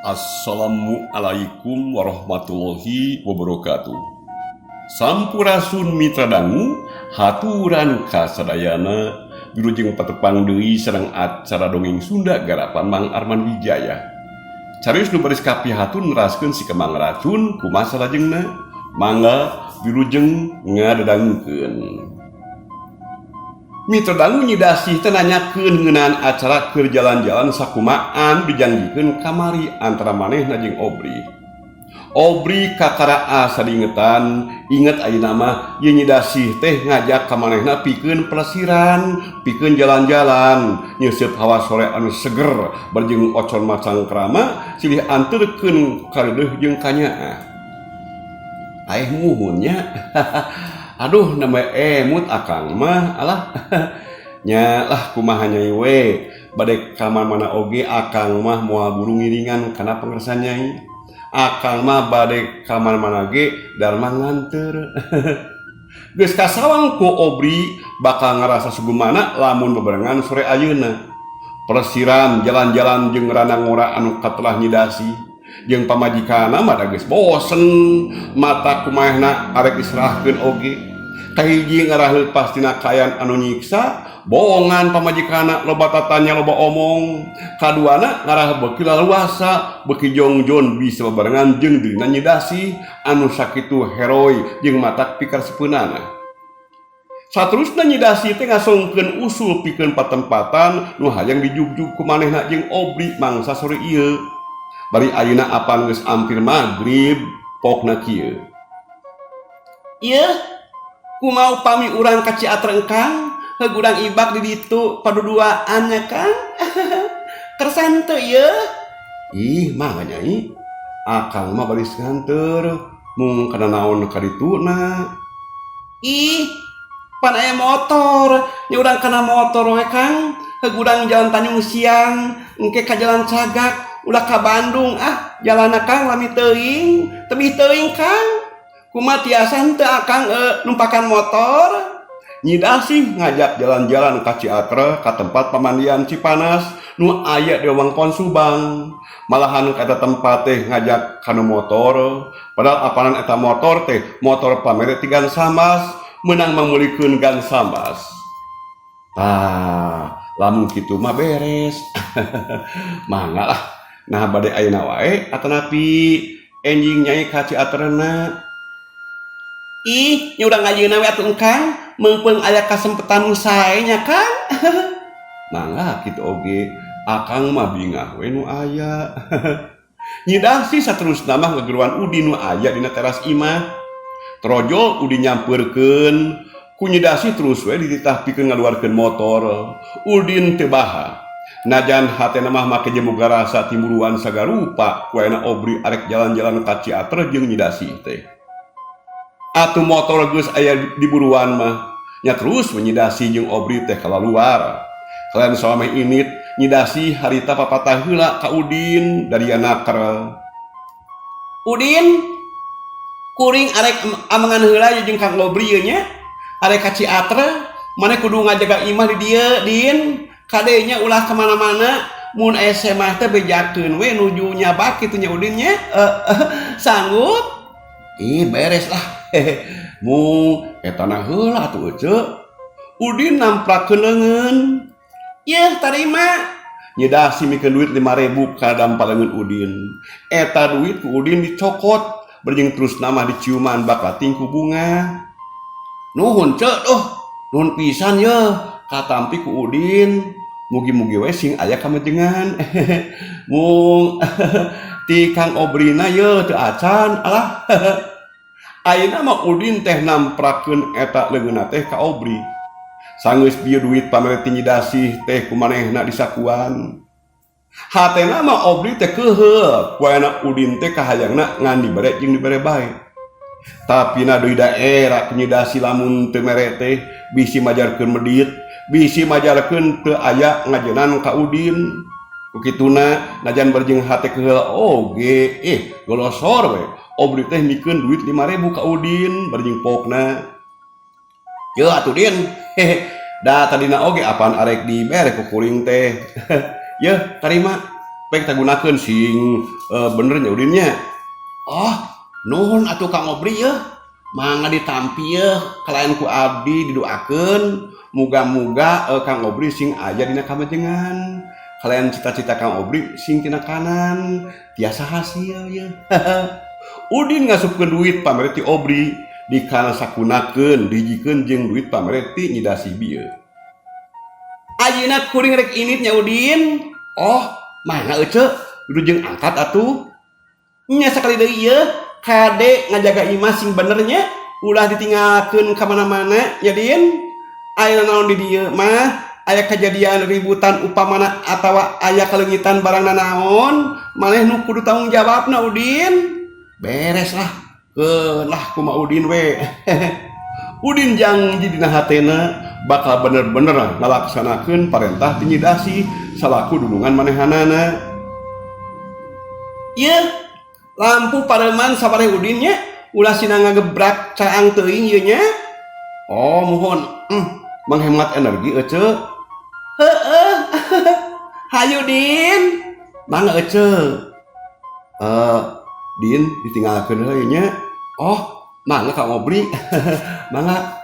Assalamualaikum warahmatullahi wabarakatuh. Sampurasun, Mitra Dangu, haturan kasadayana. Wilujeng patepang deui sareng acara Dongeng Sunda garapan Mang Arman Wijaya. Carios nu baris kapihatun neraskeun Si Kembang Racun, kumaha salajengna? Mangga wilujeng ngadangukeun. Mitra Dangu, Nyi Dasih teh nanyakeun ngeunaan acara keur jalan-jalan sakumaha dijanjikeun kamari antara manehna jeung Obri. Obri kakara asa diingetan, inget ayeuna mah ieu Nyi Dasih teh ngajak ka manehna pikeun pelesiran, pikeun jalan-jalan, nyeuseup hawa sore anu seger bareng ocon macang krama silih anterkeun kareudeuh jeung kanyaah. Aeh, muhun nya. Aduh, nama emut akang mah, alah. Nya lah, kumaha Nyai we, bade ka mana oge akang mah moal buru ngiringan kana pangersa Nyai. Akang mah bade ka mana-mana ge darma nganter. Geus kasawang ku Obri bakal ngarasa sugumana lamun bebarengan sore ayeuna. Pelesiran jalan-jalan jeung randa ngora anu katelah Nyi Dasih jeung pamajikanna mah da geus bosen mata kumaehna arek diserahkeun oge. Kahiji, ngarah leupas tina kaayaan anu nyiksa, bohongan pamajikanna, loba tatanya, loba omong. Kaduana, ngarah beuki laluasa, beuki jongjon bisa bebarengan jeung dirina Nyi Dasih anu sakitu heroi jeung matak pikaresepeunana. Saterusna, Nyi Dasih teh ngasongkeun usul pikeun patempatan nu hayang dijugjug ku manehna jeung Obri mangsa sore ieu. Bari ayeuna apan geus ampir magrib, pokna kieu. Ieu, kumaha upami urang ka Ciatra, Kang? Heug urang ibak di ditu paduduaan nya, Kang. Kersa henteu ieu? Ih, mangga, Nyai. Akang mah baris nganter. Mung kana naon ka dituna? Ih, pan aya motor. Nya urang kana motor we, Kang. Heug urang jalan Tanjung Siang, engke ka Jalan Cagak, ulah ka Bandung ah, jalanna, Kang, lami teuing, tebih teuing, Kang. Kumaha, tiasa henteu akang numpakan motor? Nyi Dasih ngajak jalan-jalan ka Ciatra, ka tempat pamandian Cipanas nu aya di wewengkon Subang. Malahan ka eta tempat teh ngajak kanu motor, padahal apanan eta motor teh motor pamere ti Gansambas, meunang mamulikeun Gansambas. Tah, lamun kitu mah beres. Mangga lah. Nah, bade ayeuna wae atanapi enjing Nyai ka Ciatrana? Ih, nya urang ayeuna we atuh, Kang, meungpeung aya kasempetan nu sae nya, Kang. Mangga kitu oge, akang mah bingah we nu aya. Nyi Dasih saterusna mah ngageroan Udin nu aya dina teras imah. Trojol Udin nyampeurkeun, ku Nyi Dasih terus we dititah pikeun ngaluarkeun motor. Udin teu baha. Najan hatena mah make jeung boga rasa timburuan sagarupa ku ayana Obri arek jalan-jalan ka Ciatra jeung Nyi Dasih teh. Atuh motor geus aya di buruan mah, nya terus we Nyi Dasih jeung Obri teh kalaluar. Kalayan samemeh indit, Nyi Dasih harita papatah heula ka Udin dari naker. Udin, kuring arek amengan heula jeung Kang Obri ieu nya. Arek ka Ciatra, maneh kudu ngajaga imah di dieu, Din. Kade nya, ulah ka mana-mana. Mun aya semah teh bejakeun we nuju nyabak kitu nya, Udin, nya. Sanggup? Ih, beres lah. Mung eta na heula atuh, Ece. Udin namprakeun leungeun. Yeuh, tarima. Nyi Dasih mikeun duit 5.000 ka dampa leungeun Udin. Eta duit ku Udin dicokot berjing terus nama diciuman bakating ku bunga. Nuhun, Ceu, duh. Nuhun pisan ye, katampi ku Udin. Mugi-mugi we sing aya kamajengan. Mung ti Kang Obrina ye teu acan, alah. Ayeuna mah Udin teh namprakeun eta leungeunna teh ka Obri. Sanggeus bieu duit pamere ti Nyi Dasih teh ku manehna disakuan. Hatena mah Obri teh keuheul ku ayana Udin teh kahayangna ngan dibere jeung dibere bae. Tapi na deui da era ku Nyi Dasih lamun teu mere teh bisi majarkeun medit, bisi majarkeun teu aya ngajenan ka Udin. Ku kituna najan berjeng hate keuheul oge, eh golosor we. Obri teh mikeun duit 5.000 ka Udin berjeng pokna. Yeuh atuh, Din. Hehe. Da tadina oge apaan arek dibere ku kuring teh. Yeuh, tarima. Baik kita gunakeun sing bener nya, Udin, nya. Oh, nuhun atuh, Kang Obri, ya. Mangga ditampi ya kalayan ku abdi didoakeun muga-muga Kang Obri sing aya dina kamajengan kalayan cita-cita Kang Obri sing tinakanan tiasa hasil ya. Udin ngasupkeun duit pamere ti Obri dikana sakunakeun dihijikeun jeung duit pamere ti Nyi Dasih bieu. Ayeuna kuring rek indit nya, Udin. Oh, mangga, Ece, jeung angkat atuh. Nya, sakali deui ieu kade ngajaga imah sing bener nya, ulah ditinggalkeun ka mana-mana nya, Din. Aya naon di dieu mah, aya kejadian ributan upamana atawa aya kaleungitan barang nanaon, maneh nu kudu tanggung jawabna, Udin. Beres lah, lah kumaha Udin we. Udin janji dina hatena bakal bener-bener ngalaksanakeun parentah ti Nyi Dasih salaku dulungan manehanana. Ieu lampu pareman sabareh, Udin, nya, ulah sina ngagebrak caang teuing ieu nya. Oh, muhun. Menghemat energi, Ece. Heeh. Hayu, Din. Mangga, Ece. Din, ditinggalkeun heula nya. Oh, mangga, Kang Obri. Mangga.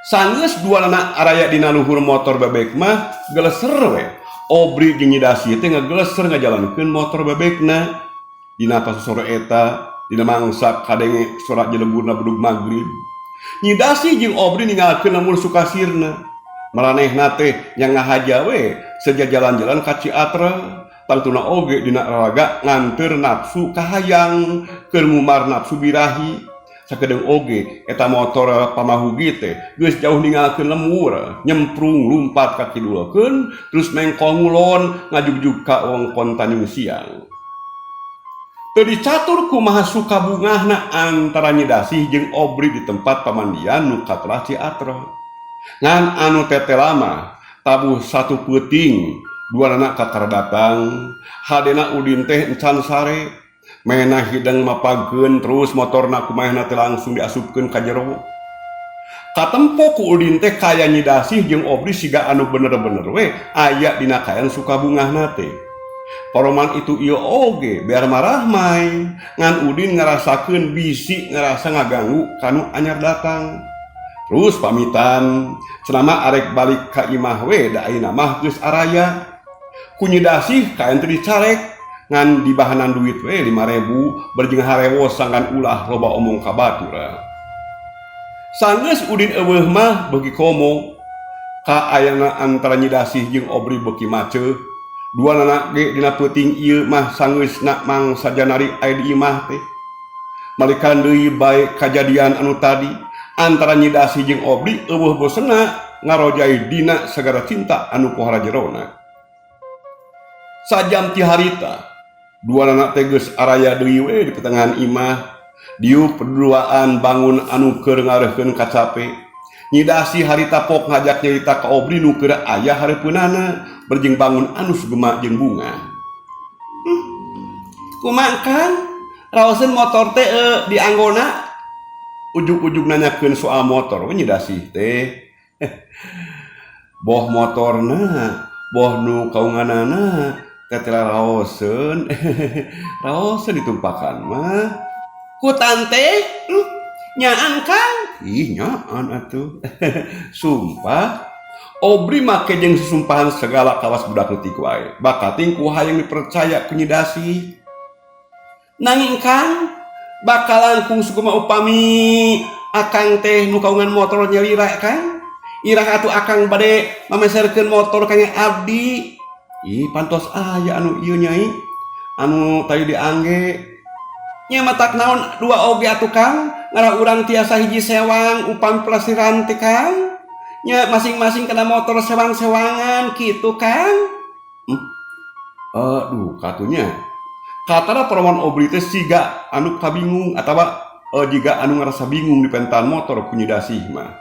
Sanggeus duanana araya dina luhur motor bebek mah geleser we. Obri jeung Nyi Dasih teh ngageleser ngajalankeun motor bebekna. Dina pasosoro eta, dina mangsa kadenge sora jelemburna bedug magrib. Nyi Dasih jeung Obri ninggalkeun lembur Sukasirna. Maranehna teh yang ngahaja we seja jalan-jalan ka Ciatra. Tangtuna oge dina raraga nganteur nafsu kahayang keur mumar nafsu birahi. Sakedeung oge eta motor pamahugi teh geus jauh ninggalkeun lembur, nyemprung lumpat ka kidulkeun, terus mengkol ngulon ngajugjug ka wewengkon Tanjung Siang. Teu dicatur kumaha suka bungahna antara Nyi Dasih jeung Obri di tempat pamandian nu katelah Ciatra. Ngan anu tetela mah tabuh satu peuting duanana kakara datang, hadena Udin teh encan sare. Mena hidang mapagkeun terus motorna kumaha teh langsung diasupkeun ka jero. Katempo ku Udin teh kaya Nyi Dasih jeung Obri siga anu bener-bener we aya dina kaayaan suka bungahna teh. Paroman itu ieu oge biar marahmai, ngan Udin ngarasakeun bisi ngarasa ngaganggu kanu anyar datang. Terus pamitan, cenah mah arek balik ka imah we da ayeuna mah geus araya. Ku Nyi Dasih kaen teu dicarek, ngan dibahanan duit we 5.000 berjeng harewos sangkan ulah loba omong ka batur. Sanggeus Udin euweuh mah beuki komo kaayana antara Nyi Dasih jeung Obri beuki maceuh. Duanana ge dina peuting ieu mah sanggeusna mangsa janari aya di imah teh. Malikan deui bae kajadian anu tadi antara Nyi Dasih jeung Obri euweuh bosenna ngarojai dina sagara cinta anu pohara jerona. Sajam ti harita duanana teh geus araya deui we di pertengahan imah, diuk perduaan bangun anu keur ngareuhkeun kacape. Nyi Dasih harita pok ngajak nyarita ka Obri nu keur aya hareupeunana berjeng bangun anu sugema jeung bunga. Kumaha, Kang? Raoseun motor teh dianggona? Ujug-ujug nanyakeun soal motor we Nyi Dasih teh. Boh motorna, boh nu kaunganana, tetela raoseun. Raoseun ditumpakan mah. Ku tante? Nyaan, Kang? Ih, nyaan atuh. Sumpah. Obri make jeung susumpahan segala kawas budak leutik wae. Bakating ku hayang dipercaya ku Nyi Dasih. Nanging Kang, bakal langkung sugema upami akang teh nu kaungan motor nyalira, Kang. Irah atuh akang bade mameserkeun motor kangge abdi? Ih, pantos aya anu ieu, Nyai. Anu tadi diangge. Nya matak naon dua oge atuh, Kang, ngarah urang tiasa hiji sewang upami pelesiran teh, Kang. Nya masing-masing kena motor sewang-sewangan gitu, Kang. Aduh, katunya. Katara parawan Obri teh siga anu kabingung atawa jiga anu ngerasa bingung di pentan motor ku Nyi Dasih mah.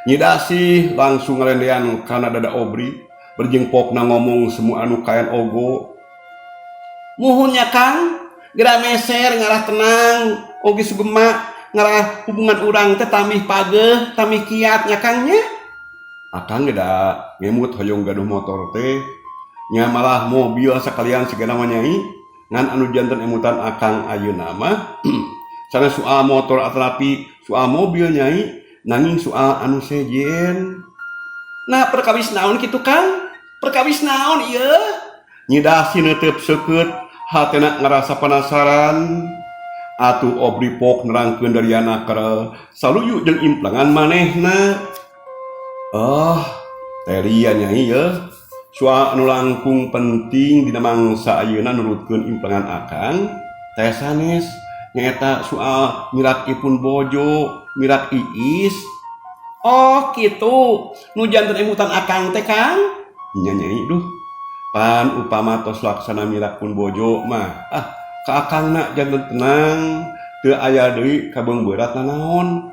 Nyi Dasih langsung ngalendean kana dada Obri, berjeng pokna ngomong semua anu kayan ogo. Muhun nya, Kang, geura meser ngarah tenang, oge sugema ngarah hubungan urang teh tambih pageuh, tambih kiat nya, Kang, nya. Akang ge da ngemut hoyong gaduh motor teh. Nya malah mobil sakalian sigana mah, Nyai. Ngan anu janten emutan akang ayeuna mah sanes soal motor atanapi soal mobil, Nyai, nanging soal anu sejen. Nah, perkawis naon kitu, Kang? Perkawis naon ieu? Nyi Dasi neuteup seukeut, hatena ngarasa penasaran. Atuh Obri pok nerangkeun dariana kerel saluyu jeung implangan manehna. Oh, teria, Nyai, ye. Soal anu langkung penting dina mangsa ayeuna nurutkeun implangan akang teh sanes, nyaeta soal mirak ipun bojo, mirak Iis. Oh, gitu. Nu janten emutan akang teh, Kang? Nya, Nyai, duh. Pan upama tos laksana mirak pun bojo mah, ah, ka akangna janten tenang, teu aya deui kabeungberat nanaon.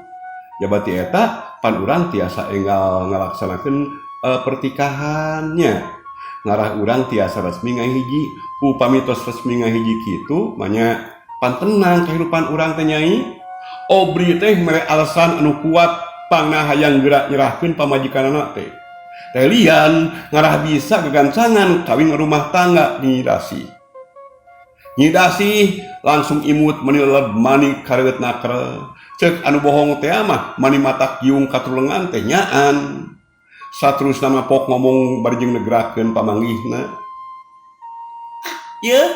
Jabati eta pan urang tiasa enggal ngalaksanakeun pertikahannya. Ngarah urang tiasa resmi ngahiji. Upami tos resmi ngahiji kitu, manya pan tenang kehidupan urang teh, Nyai. Obri teh mere alasan anu kuat pangna hayang geura nyerahkeun pamajikanana teh. Teh lian ngarah bisa gagancangan kawin rumah tangga Nyi Dasi. Nyi Dasi langsung imut meni leleb manik kareueut naker. Ceuk anu bohong teh mah mani matak giung katulengan teh nyaan. Saterusna mah pok ngomong bari jeung negrakeun pamanggihna. Yeuh,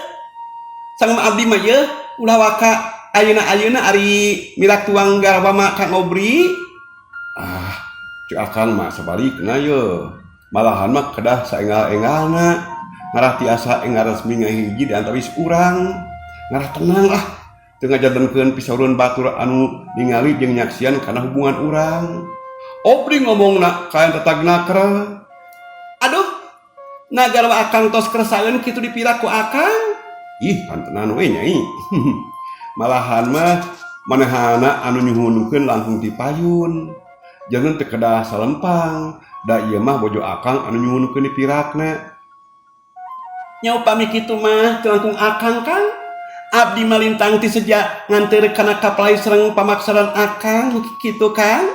sang abdi mah yeuh ulah waka ayeuna-ayeuna ari mirak tuang garwa mah, Kang Obri. Ah, cek akang mah sabalikna ye. Malahan mah kedah saenggal-enggalna. Ngarah tiasa enggal resmi ngahiji di antawis urang. Ngarah tenang lah. Teu ngajantenkeun pisaureun batur anu ningali jeung nyaksian kana hubungan urang. Obri ngomongna kayan tetag nakra. Aduh, na garwa akang tos kersaeun kitu dipirak ku akang? Ih, pantenan we, Nyai. Malahan mah manehana anu nyuhunkeun langkung ti payun. Jangan teu kedah salempang, da ieu mah bojo akang anu nyuhunkeun dipirakna. Nya upami kitu mah teu langkung akang, Kang. Abdi mah lintang ti seja nganteur kana kapalai sareng pamaksaran akang kitu, Kang.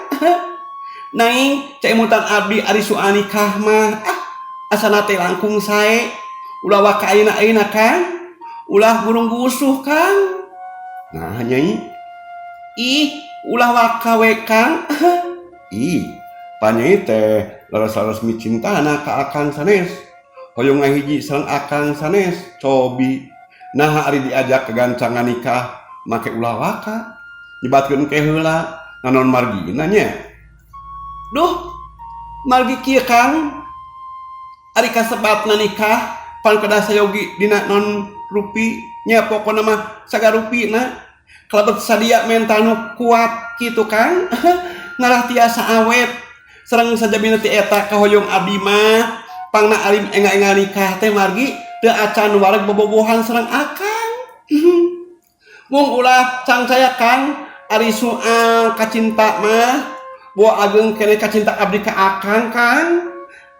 Nanging caemutan abdi ari soal nikah mah, ah, asana teh langkung sae. Ulah waka ayeuna-ayeuna, Kang. Ulah gurung gusuh, Kang. Nah, Nyai. Ih, ulah waka we, Kang. Ih, pan Nyai teh leres-leres micintana ka akang sanes? Hoyong ngahiji sareng akang sanes? Cobi. Nah, ari diajak kegancangan nikah make ulah waka. Nyebatkeun ke heula, naon margina nya? Duh, margi kieu, Kang. Ari kasebatna nikah pan kedah sayogi dina non rupi nya, pokona mah sagarupina. Kalebet sadia mental nu kuat kitu, Kang. Ngarah tiasa awet. Sareng sajabina ti eta kahoyong abdi mah pangna alim enggal-enggal nikah teh margi teu acan wareg bobogohan sareng akang. Mung ulah cangcaya, Kang, ari soal kacinta mah boa ageng kene kacinta abdi ka akang, Kang.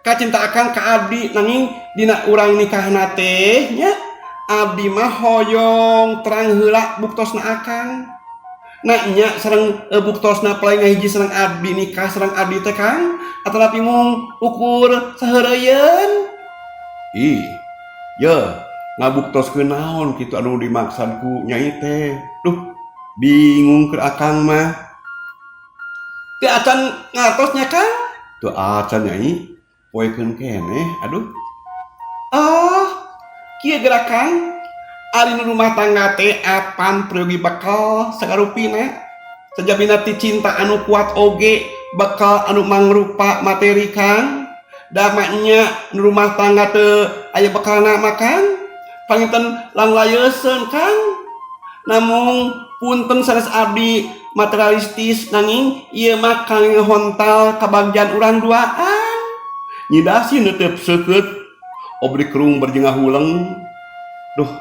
Kacinta akang ka abdi, nanging dina urang nikahna teh nya abdi mah hoyong terang heula buktosna akang. Nah nya sareng buktosna palai ngahiji sareng abdi, nikah sareng abdi teh, Kang, atanapi mung ukur saheureuyeuan? Ih, ye, ngabuktoskeun naon kitu anu dimaksad ku Nyai teh? Duh, bingung keur akang mah. Teu acan ngartos nya, Kang? Teu acan, Nyai. Poekeun keneh, aduh. Oh, kieu geura, Kang. Ari nu rumah tangga teh apan peryogi bekal sagarupina. Sajabina ti cinta anu kuat oge bekal anu mangrupa materi, Kang. Da nya nu rumah tangga teu aya bekalna mah, Kang. Panginten langlayeseun, Kang. Namung punten sanes abdi materialistis, nanging ieu mah kangge hontal kabagjaan urang duaan. Nyi Dasi neuteup seukeut, Obri kerung bari jeung ngahuleng. Duh,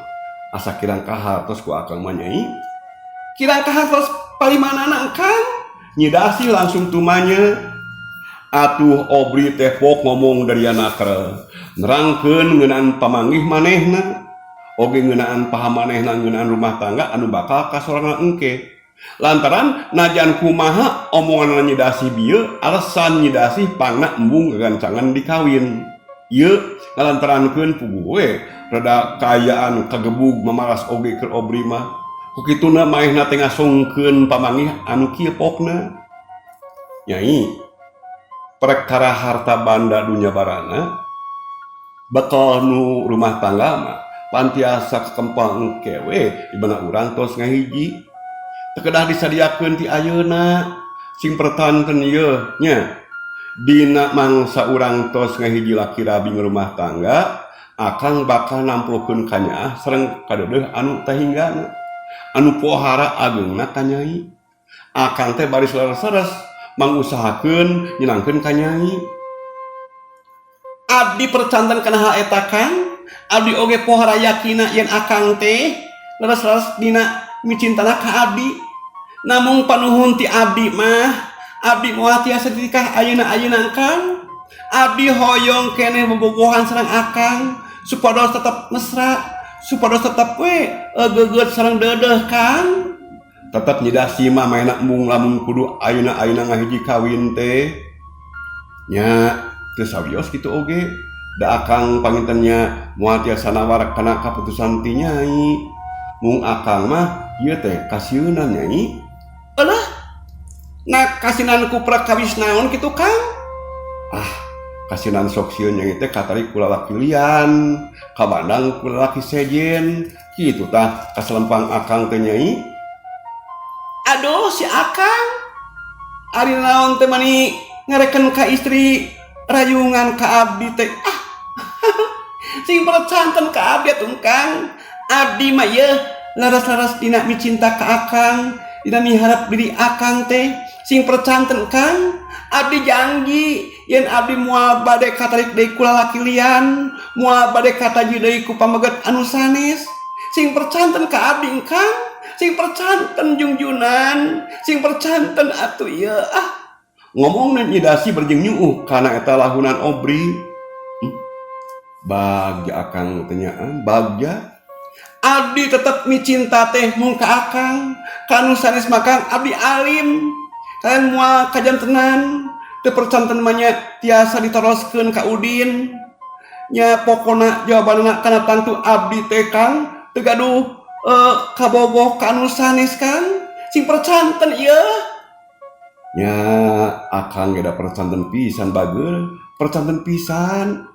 asa kirang kahartos ku akang mah, Nyai. Kirang kahartos palimanana, Kang? Nyi Dasi langsung tumanya. Atuh Obri teh pok ngomong dari naker. Nerangkeun ngeunaan pamanggih manehna. Oge ngeunaan paham manehna ngeunaan rumah tangga anu bakal kasorangan engke. Lantaran najan kumaha omongan Nyi Dasi bieu alasan Nyi Dasi pangna embung gagancangan dikawin. Ieu ngalantarankeun puguh we rada kaayaan kagebug mamaras oge keur Obri mah. Ku kituna maehna teh ngasongkeun pamanggih anu kieu pokna. Nyai, perkara harta banda dunya barana bekal nu rumah tangga mah pantiasa kakempel engke we di mana urang tos ngahiji. Teu kedah disadiakeun ti ayeuna sing pertanten ieu nya. Dina mangsa urang tos ngahiji laki rabi rumah tangga, akang bakal namplokeun kanyaah sareng kadeudeuh anu tahinggana. Anu pohara ageungna ka nyai. Akang teh baris leres-leres mangusahakeun nyenangkeun ka nyai. Abdi percanten kana hal eta Kang. Abdi oge pohara yakina yen akang teh leres-leres dina micintana ka abdi. Namung panuhun ti abdi mah, abdi moal tiasa ditikah ayeuna-ayeuna Kang. Abdi hoyong keneh bobogohan sareng akang supados tetep mesra, supados tetep we geugeut sareng deudeuh Kang. Tetep nyidah sima maena embung lamun kudu ayeuna-ayeuna ngahiji kawin teh. Nya teu sawios kitu oge. Da akang pangintennya moal tiasa nawar kana kaputusan ti nyai. Mung akang mah ieu teh kasieunan nyai. Alah, nah kasinan ku prakawis naon kitu Kang? Ah, kasinan sok sieun nyai teh katarik ku lalaki lian, kabandang ku lalaki sejen. Kitu tah kasalempang akang teh nyai. Aduh si akang. Ari naon teh mani ngareken ka istri rayungan ka abdi teh. Ah. Sing percanten ka abdi atuh Kang. Abdi mah yeuh laras-laras dina micinta ka akang, dina miharep diri akang teh sing percanten Kang. Abdi janji yen abdi moal bade katarik deui ku lalaki lian, moal bade kataji deui ku pameget anu sanes. Sing percanten ka abdi Kang, sing percanten jungjunan, sing percanten atuh ieu ah. Ngomongna Nyi Dasi berjeng nyuuh kana eta lahunan Obri. Bagja akang teh nyaan, bagja. Abdi tetep micinta teh mung ka akang, ka nu sanes mah Kang abdi alim. Kalian moal kajantenan, teu percanten mah nya tiasa ditaroskeun ka Udin. Nya pokona jawabanna kana tangtu abdi teh Kang teu gaduh kabogoh ka anu sanes Kang. Sing percanten ieu. Nya akang ge da percanten pisan bageur, percanten pisan.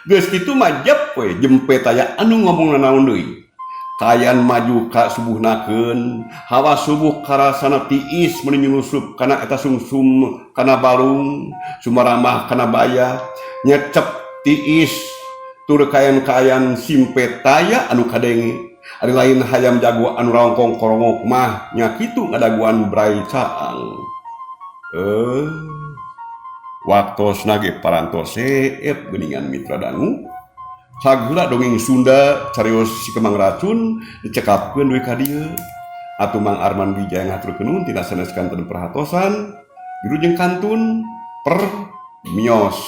Geus kitu mah jep we jempe taya anu ngomong nanaon deui. Kaayaan maju ka subuhnakeun, hawa subuh karasana tiis meuni nyulusup kana eta sungsum kana balung, sumaramah kana baya, nyecep tiis tur kaayaan-kaayaan simpe taya anu kadenge. Ari lain hayam jago anu raongkong korongok mah nya kitu ngadaguan brai caang. Waktosna ge parantos seep geuningan mitra dangu. Sageula dongeng Sunda carios Si Kembang Racun dicekapkeun dugi ka dieu. Atuh Mang Arman Wijaya ngahaturkeun nuhun tina sanes kanten perhatosan. Wilujeng kantun permios.